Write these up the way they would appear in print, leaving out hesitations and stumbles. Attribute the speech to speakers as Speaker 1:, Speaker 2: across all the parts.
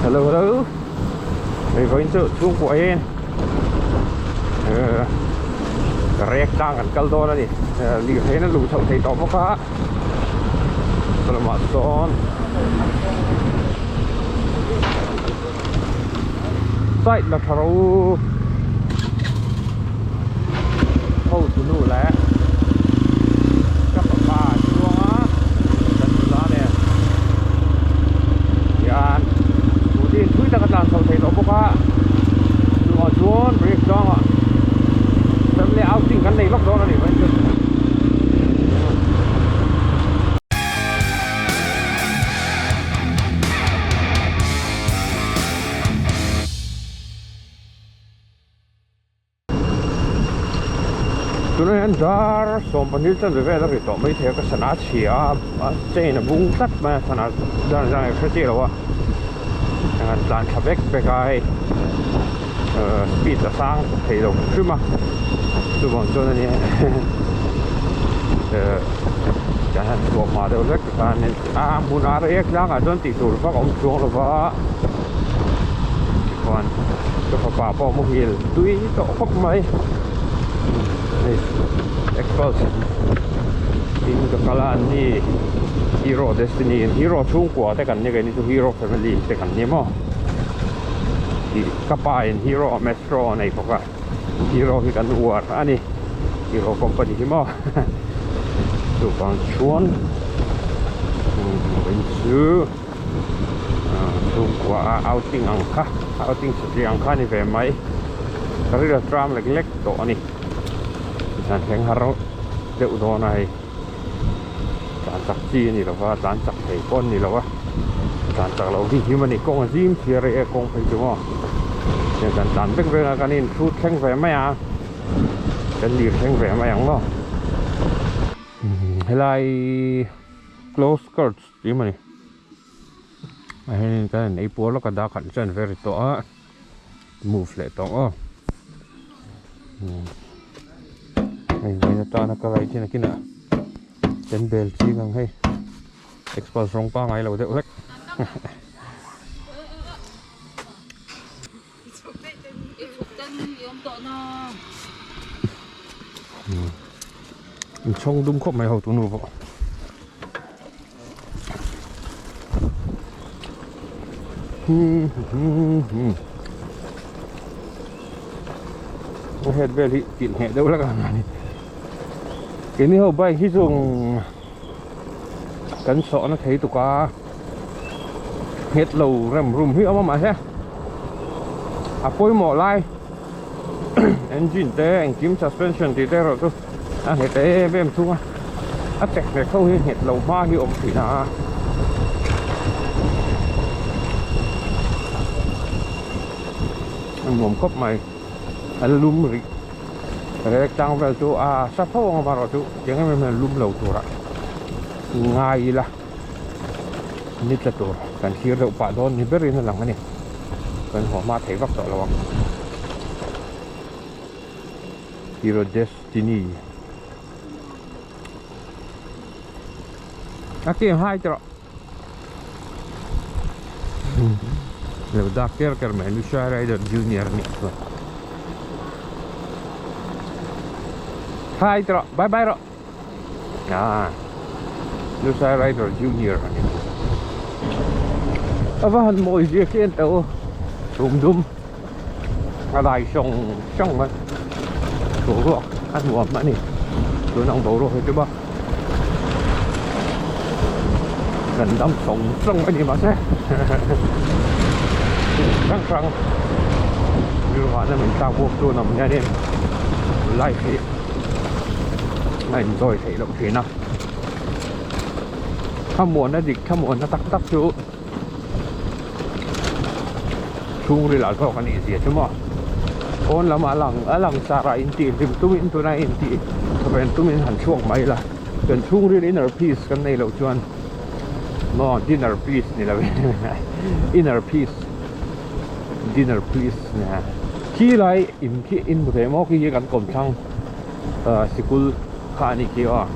Speaker 1: Hello hello Hei vawiin chu chhungkua hian eh rek tlang kan kal dawn a ni lirthei in a luh chhoh thei tawh bawk a salamah sawn side la tha ro ho tunu leh ka fapa an chuang a kan nula nen hian scooty in thui tak a tlan chho thei tawh bawk a chungah chuan brake tlangah family outing kan nei lawk dawn a ni mai chu. Tunah hian dar 12 chan vel a ri tawh mai thei a ka sana a chhia a chain a bung tlat mai a sana dan zan hre chiah lo a an tlan thla vek vek a hei speed a sang thei lo hrim a chuvang chuan a nia kan han chhuah hma deuh hlek tikhan a hmun a rei tlangah chuan tih tur vak a awm chuang lo va tikhuan ka fapa pawh muhil tui tawh khawp mai hei exhaust in ka kal a an ni hero destiny hero chhungkua te kan ni keini chu hero family te kan ni maw. Ih ka pa in hero metro a nei bawk a hero hi kan uar a ni hero company hi maw chuvang chuan in chu chhungkua a outing ang kha outing satliah ang kha a ni ve mai ka rilru a tram lek lek tawh a ni tichuan thleng har deuh dawn a hei. Tlan chak chi a ni lo va, tlan chak thei pawh an ni lo a, tlan chak loh hi him a ni, kawng a zim thlir rei e kawng phei chu maw tiang kan tlan vek vek a kan in hrut thleng ve mai a, kan lir thleng ve mai ang maw helai close curts tih maw ni a henin kan in ei puar lawk a dak khat chuan ve ri tawh a move leh tawh aw. Hei vawiin atana ka right hi nakinah kan bel ching ang hei expulse rawng pangai lo deuh hlek. Inchhawng dum khawp mai ho tunu pawh. A head vel hi tih hneh deuh hlek a ni keini ho bike hi chu kan sawhna thei tuk a nghet lo rem rum hi a awm a mahse a pawimawh lai engine te engkim suspension tih te erawh chu a nghet em em thung a a chek hneh ho hi nghet lo hma hi awm thin a a nuam khawp mai a lum rih rek tang vel chu a sa tho ang amaherawh chu eng em em hian lum lo tura ngai ila ni tla tur kan thlir deuh pah dawn ni berin a lang a ni kan haw hma thei vak tawh lo ang. Hero Destiny A kim hai tawh Lo dak ker ker mai Lucia Rider Junior nih chuan Hai tawh bye bye rawh Ah Lucia Rider Junior a ni A va han mawi zia khi an teuh rum dum a dai sawng sawng mai boruak a nuam a ni tun ang boruak hi chu maw kan dam sawng sawng a ni mahse hrang hrang rilruahna min tlak buak tu an awm hianin life hi a enjoy theih loh thin a thlamuanna dik thlamuanna tak tak chu. Chhungril ah zawk a nih zia chu maw pawn lamah a lang a lang char ah intih hlim tumin tuna intih ven tumin han chhuak mai la kan chhungril inner peace kan nei loh chuan maw dinner peace ni lo in inner peace dinner peace nia khi lai in khi in hmu thei maw khi hi kan kawmthlang ah sikul kha a nih khi aw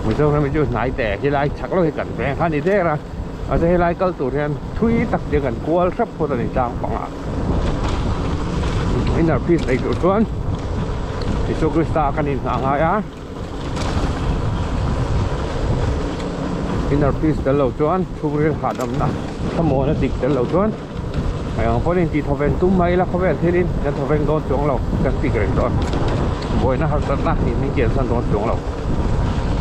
Speaker 1: Mizoram hi chu hnai teh khi lai chak lo hi kan veng kha a ni der a. Mahse helai kal tur hian thui tak te kan kual hrep phawt a ni tlang pangah. Inner peace nei tur chuan Isua Krista kan inhnah ngai a. Inner peace tel lo chuan chhungril hahdamna thlamuana dik tel lo chuan Eng pawhin tih thawven tum mai ila khawvel thilin kan thawveng dawn chuang lo kan pik reng dawn buaina harsatna tih min kiansan dawn chuang lo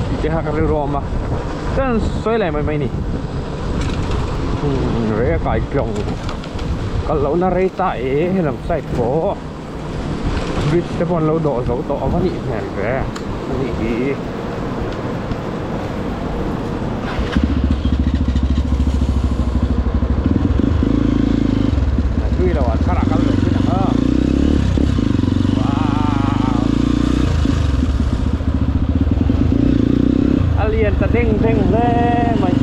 Speaker 1: tih te kha ka rilru a awm a chuan sawi leh mai mai ni rei a kai tlawng kal lohna rei ta e helam side pawh bridge te pawh an lo dawh zo tawh a va nih hmel ve a nih hi. Tui lo ah thar ah kal ve thin ang aw wow a lian ta deng deng hle mai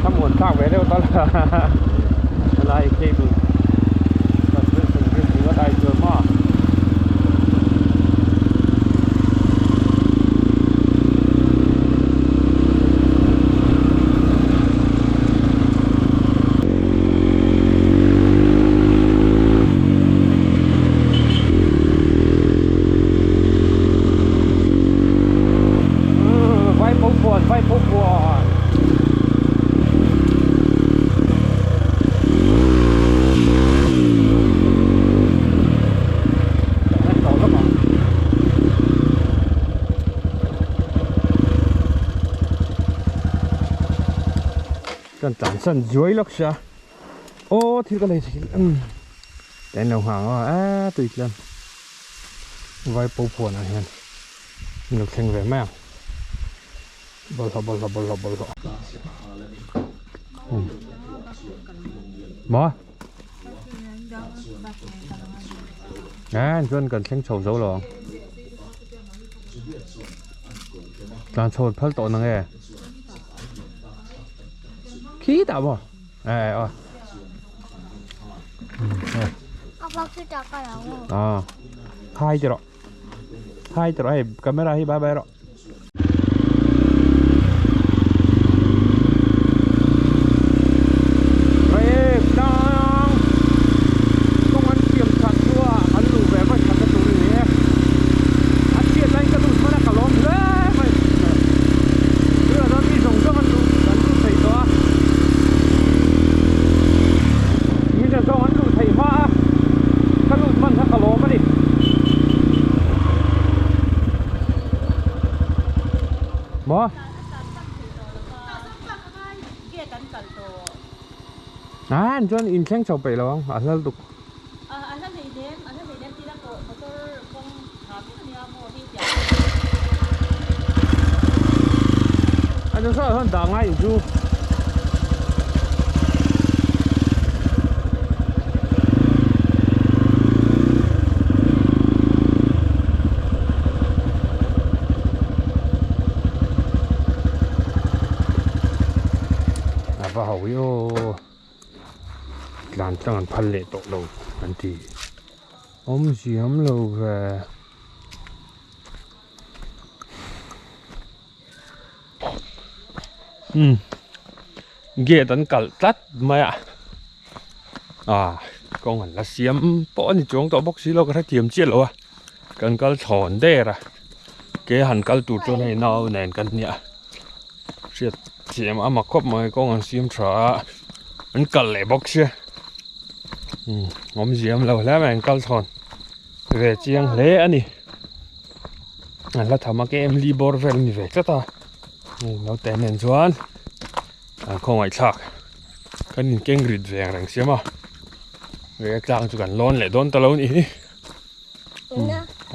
Speaker 1: thlamuan thlak ve deuh ta la helai cable transmission bridge ringawt ai chuan maw. Vai po phuan vai po phuan Kan tlan san zuai lawk sia aw thil ka lei thei umm ka en lo nghang a a tui tlian vai po phuan ah hian an lo thleng ve mai ang bawlhhlawh bawlhhlawh bawlhhlawh bawlhhlawh maw a chuan kan thleng chho zo lo ang tlan chho phal tawh na nge khitah maw e aw à hai cho rồi hai cho rồi camera hi bye bye rồi Rek tlang kawng an siam that chua an luh ve mai that na tur a ni e a chhiat laiin ka lut hman a ka lawm hle mai tunah chuan mi zawng zawng an luh an lut thei tawh a mi zawng zawng an luh theih hma a ka lut hman kha ka lawm a ni. Maw? A chuan in thleng chho peih lo ang a hlal tuk. A chu saw sawn dah ngai in chu. A va ho i aw tlan tlang an phal leh tawh lo an ti awmziam lo ve. Umm gate an kalh tlat mai a ah kawng an la siam pawh a ni chuang tawh bawk si lo ka hrethiam chiah lo a kan kal thlawn der a ke han kal tur chuan hei nau nen kan nia hriat thiam a mak khawp mai kawng an siam tha a an kalh leh bawk sia umm awmziam lo hle mai an kal thlawn ve chiang hle a ni. An hla tham a kem li bawr vel a ni ve tlat a naute nen chuan an khawngaih thlak kan in keng rit ve ang reng siam a rel tlang chu kan lawn leh dawn ta lo a nih hi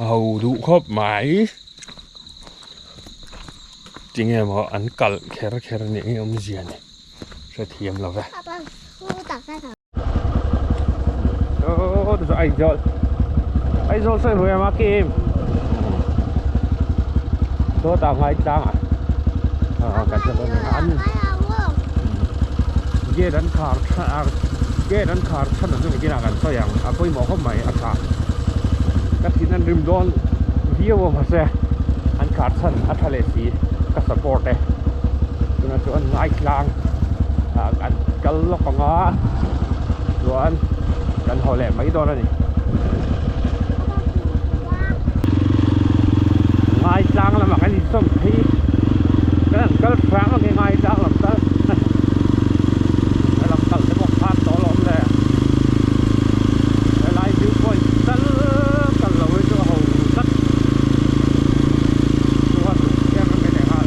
Speaker 1: a ho duh khawp mai tinge maw an kalh kher kher a nih hi awmzia ni hrethiam lo ve. Aizawl Aizawl sawi hruai ama kim dawt ah ngai tlang ah kan hre dawn an gate an khar gate an khar chhan ang chu nikin ah kan sawi ang a pawimawh khawp mai a tha ka thin an rim dawn viau a mahse an khar chhan a tha leh si ka support e. chuan ngaitlang ah kan kal lawk ang a chuan kan haw leh mai dawn a ni. Ngaitlang lamah kan insawm phei kan han kal hrang ang e ngaitlang lam tal helam kal te pawh khan tawh alawm le helai view point tal kal lo hi chu a ho tlat chuan em em leh nghal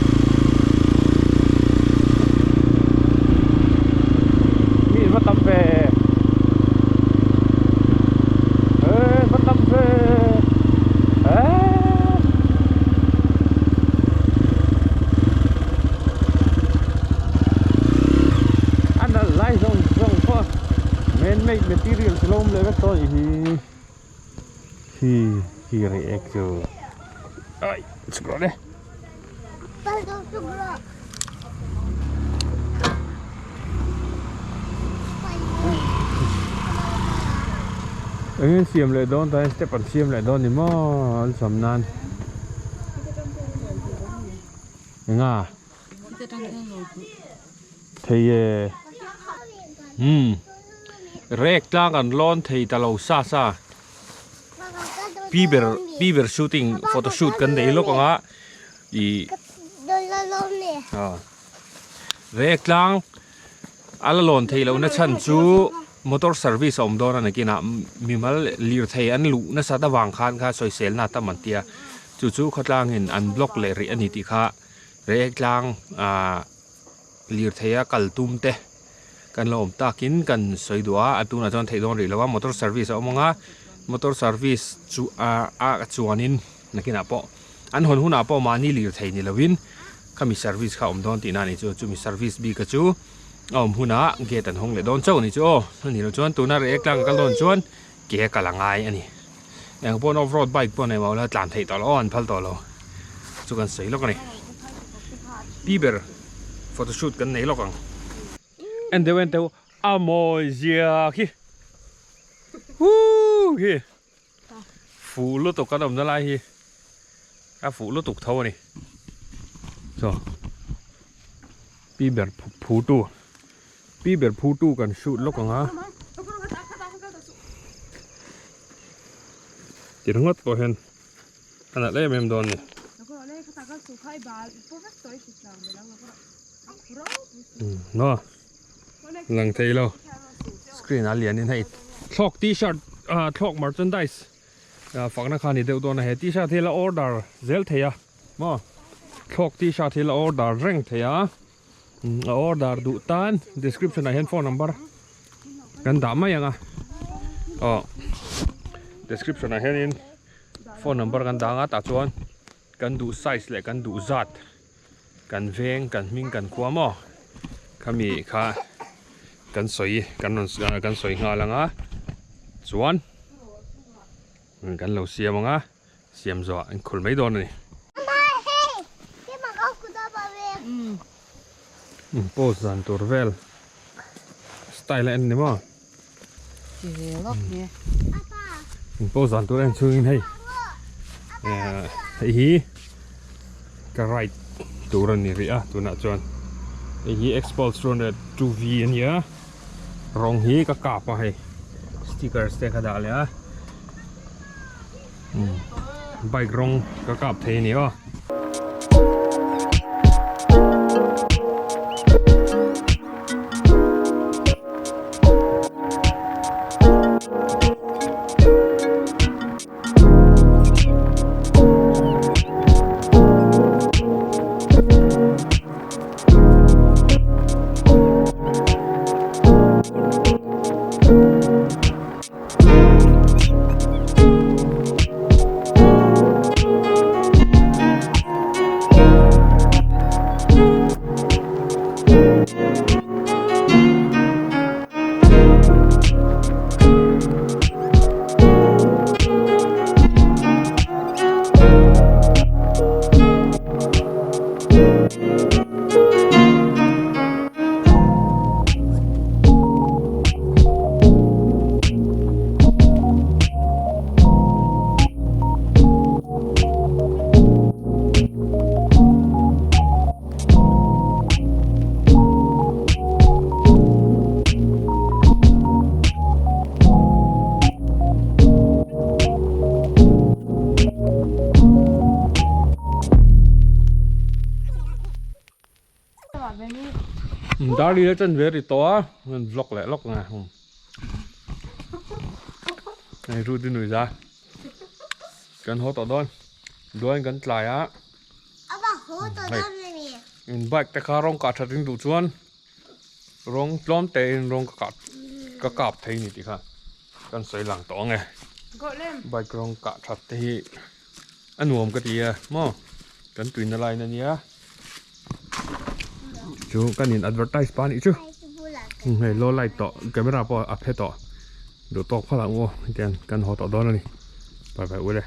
Speaker 1: mi va tam ve e va tam ve e a nalh lai zawng zawng pawh man made materials a lo awm leh vek tawh a nih hi. Hi hi rei ek chu ai chhuk rawh le. Eng siam leh dawn ta step an siam leh dawn ni maw an sam nan. Enga. Thei e. Umm rek tlang an lawn thei ta lo sa sa. Pi ber pi ber shooting photo shoot kan nei lawk ang a ih rek tlang a la lawn theih lohna chhan chu motor service a awm dawn a nakinah mimal lirthei an luh nasat avang khan kha sawiselna a tam an tia chu chu khawtlangin an block leh rih a ni tih kha rek tlang ah. Lirthei a kal tum te kan lo awm takin kan sawi duh a, a tunah chuan theih dawn rih lo a, motor service a awm ang a, motor service chu ah a chuanin nakinah pawh an hawn hunah pawh mahni lirthei ni lovin khami service kha a awm dawn tihna a ni chu, chumi service bik a chu a awm hunah gate an hawng leh dawn chauh a ni chu aw, a nih loh chuan tuna reh tlang kal dawn chuan ke a kal a ngai a ni, eng pawh off road bike pawh nei mah ula tlan theih tawh lo aw an phal tawh lo chu kan sawi lawk a ni, pi ber. Photo shoot kan nei lawk ang. En deuh en deuh a mawi zia khi. Woo khi. Fuh lutuk kan awmna lai hi a fuh lutuk tho a ni. Chaw pi ber phu tu pi ber phu tu kan shoot lawk ang a. Ti ringawt pawh hian. A nalh em em dawn ni. Maw lang thei lo screen a lian in hei thlawk t-shirt ah thlawk merchandise ah fakna kha ni deuh dawn a he t-shirt hi la order zel thei a maw thlawk t-shirt hi la order reng thei a a order duh tan description ah hian phone number kan dah mai ang a aw description ah hianin. Phone number kan dah ang a tah chuan kan duh size leh kan duh zat kan veng kan hming kan khua maw khami kha kan sawi kan rawn kan sawi nghal ang a chuan kan lo siam ang a siam zawh ah an khul mai dawn a ni. Post dan tur vel style a en ni maw. In pawh zan tur en chungin hei hei hi ka ride tur a ni rih a tunah chuan hei hi Xpulse 202 V a ni a rawng hi ka kap a hei stickers te ka dah leh a bike rawng ka kap thei a ni aw. Dar li la chan ve ri tawh a, kan vlog leh lawk nge. Hei Rudy nui za. Kan haw tawh dawn. Duain kan tlai a. Hei in bike te kha rawng kah that in duh chuan rawng tlawm te in rawng ka kah ka kap thei ni tih kha kan sawi lang tawh ang e. Bike rawng kah that te hi a nuam ka ti a maw kan tuina line a nia chu kan in advertise pa nih chu hei low light tawh camera pawh a phe tawh duh tawk phal ang u tiang kan haw tawh dawn a ni bye bye ule.